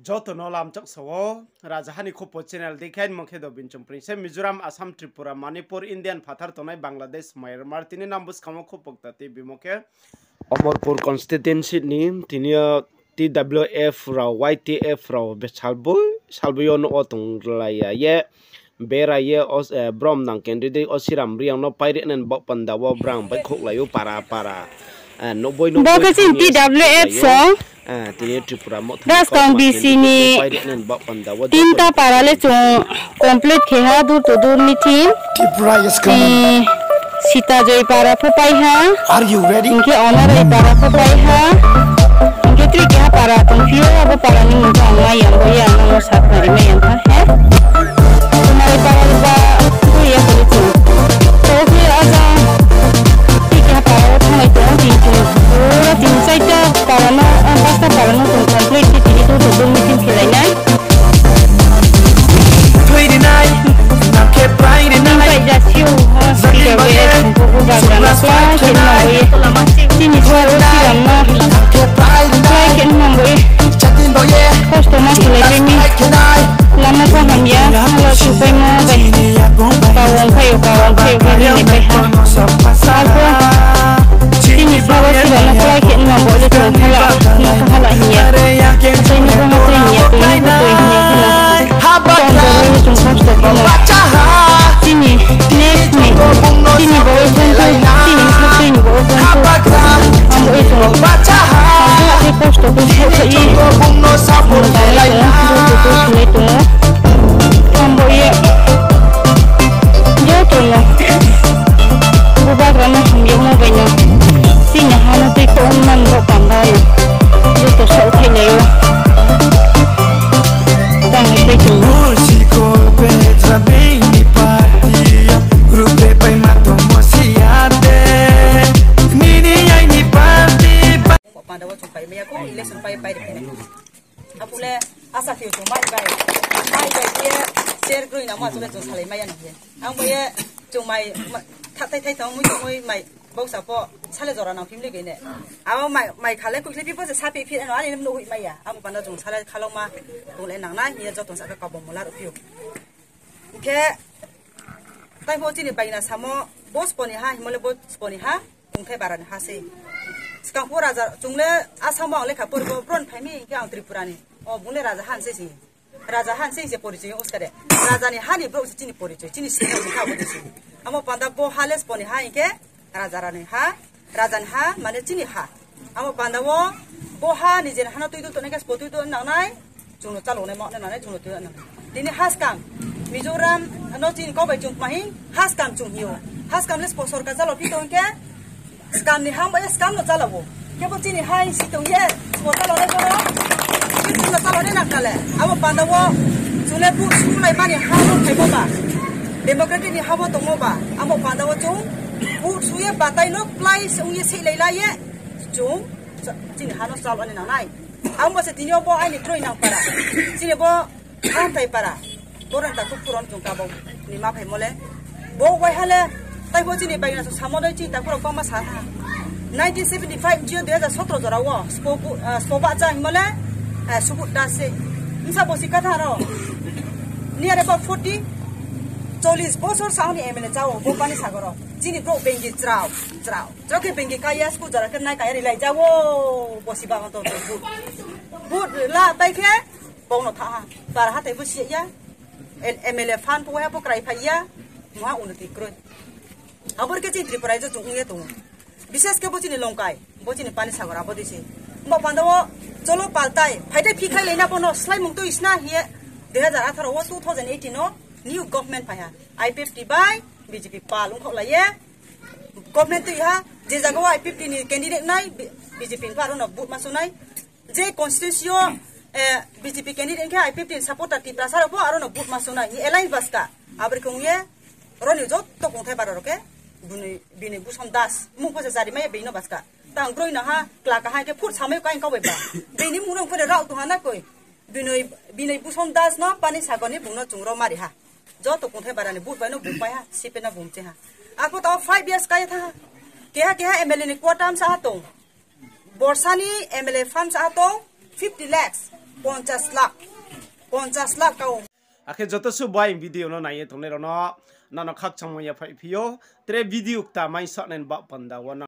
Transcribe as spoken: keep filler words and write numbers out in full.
Joto no lamchak sa wo, Rajaha ni Khupo channel dei khe, mo khe Dobin Chongpring se Mizoram, Assam, Tripura, Manipur, Indian phathar tongnai Bangladesh, Myanmar, tini nang buskang wo khupo kta tei bimo khe Omorpur constituency ni tini yo T W F rao, Y T F rao, be salboi, salboi yo nouh wo tonglai ya ye, bera ye, os-, eh, brom nang candidate Osiram Reang no pairi nani baoh panda wo brang baihkhouhlai ou para para. Eh, nouhboi bo khe chini T W F song. Eh, tini Tripura Motha ni Buskang B C ni pairi nani baoh panda wo tinta para le chung complete khe ha, door to door meeting. Tripura is coming. Eh, Sita Joy para pho pai ha. Are you ready? Hing khe Onorai para pho pai ha. Hing khe tre keha para tongphi ou, abo para ni mung khe ang mai ya, bo ye ang no sakhnari mai ya kha, he? Onorai para ba, bo ye khe chung. To khe aja, tre keha para wo thannglai tong ou, tini chung. Pura tini chaita para no, ah, pasta para no chung complete khe tini door to door meeting khelai nai. Tini bai jasiu, ah, T W F bubagra no klái khe nangbo ye. Chini saro Siram no klái khe nangbo ye. Kosto ma khelai bai mi. Lama pho hamya, hala supaimo bai. Kawang phai ou, kawang phai ou, khe nini pai ha. Arphuh chini saro Siram no klái khe nangbo le chung hala, nung kha hala hing ya. Achaini bo ma tui hing ya, tui ni bo tui hing ya khe na. Tong bo le chung kosto khe no. Chini next ni, chini bo le chung tui, chini bkha tui ni bo le chung tui. Ang bo ye chung, ang bo ye kosto khe souhphai ye. Ang bo ye, ang bo ye. Joto no. Bubagra no hamyagmo bai no. Chini ha no tui khe ong man bo panda no. Joto souhphai lai ou. Tang ni tui chung. Panda wo chung pai mai ya kho, election pai pai ri khe nai. Aphuh le asa khe chung mai bai, mai bai khe share kroi nangmo achouh le chung salai mai ya no ye. Ang bo ye chung mai, ma-, tha thai thai tong mui tong mui mai, bausa pho sale jora nang phim le bai ne. Abo mai, mai kha le kuikhle phi pho se saphi phi no ani nuh hoih mai ya. Abo panda chung sale khaloma tong le nang nai hing ye joto sa khe kabo mola ruh phi ou. Hing khe, tai pho chini bai na samo, bo spo ni ha, hingmo le bo spo ni ha, Kongthai bara ni ha sei. Skang pho raja, chung le Assam wo ang lekha pori bo, bro ni phai mi, hing khe ang Tripura ni. O, bung le raja ha ni sei sing. Raja ha ni sei se porichoi ong ska de. Raja ni ha ni brouh se chini porichoi, chini sini ni ha bo de sei. Amo panda bo ha le spo ni ha hing khe, raja rao ni ha, raja ni ha, mane chini ha. Amo panda wo, bo ha ni je ha no tui tui tongnai khe spo tui tui nang nai, chung no chalo nai, ma nai nang nai, chung no tui nang nai. Tini ha skam, Mizoram no chini kau bai chung kma hing, ha skam chung hing ou. Ha skam le spo sorkar chalo phi tong khe, skam ni ha bo ye skam no chalo ou. Khe bo chini ha hing si tong ye, spo chalo nai bo no, chini no chalo nai nang kha le. Amo panda wo, chung le vote sulai mani ha no phaimo ba. Democratic ni ha bo tongmo ba. Amo panda wo chung, vote su ye batai no plai se ong ye sehlai la ye, chung, chini ha no chalo nai nang nai. Amo se tini yo bo aini kroi nang para. Chini bo Amthai para, bo rang takhu phuron chung kabo ni ma phaimo le. Bo waiha le, tai bo chini bai na so samo dei chini takhu rao bangma sa ha. Nineteen seventy five chini dui hajar sotro jora wo, spo bu-, ah, spo bahcha hingmo le, eh, Subut Das se. Bsa bo si katha rao. Near about forty, chollis bosor sa ni M L A cha ou, bo Panisagar wo. Chini brouh bengi chrao, chrao. Chrao khe bengi kaya, school jora khe nai kaya rilai ja ou, bo si ba to, to, to. Vote la pai khe, Bung no tha ha, para hathai bo si ya, M L A fund pho waiha pho krai phai ya, mungha unnoti kroi. Abo khe chini Tripura raijo chung ong ye tong ou. Bishes khe bo chini Longkai, bo chini Panisagar abo dei se. Bo panda wo, cholo paltai, phai dei phikhlai lai na bo no, sláimung tui sna hing ye, dui hajar atharo wo, two thousand eighteen no, new government phai ha. I P F T bai B J P pal ongkhaoh lai ye, government tui ha, je zaga wo I P F T ni candidate nai, B-, B J P ni pha aro no vote ma so nai. Je constituency yo, eh, B J P candidate khe I P F T ni supporter Tiprasa rao pho aro no vote ma so nai. Ni alliance baska. Abo khe ong ye, aro ni joto Kongthai bara rao khe, Binoy, Binoy Bhushon Das. Mung pho se jari mai ye bini no baska. Tang kroi na ha, kla kaha khe phut samai kaing kau bai ba. Bini mung rao pho de rao tong ha na koi. Binoy, Binoy Bhushon Das no, Panisagar ni bung no chung ro mari ha. Joto Kongthai bara ni vote bai no bung pai ha, sipe no bung che ha. Arphuh tao five years kai tha ha. Keha keha M L A ni quota msa ha tong. Borsa ni M L A fund sa tong fifty lakhs. Ponchas lakh. Ponchas lakh kau. Akhe joto suh bai video no nai ye tongnai rao no, nano khakchangmo yaphaih phi ou. Tre video kta mai sahnai ni baoh panda wo nang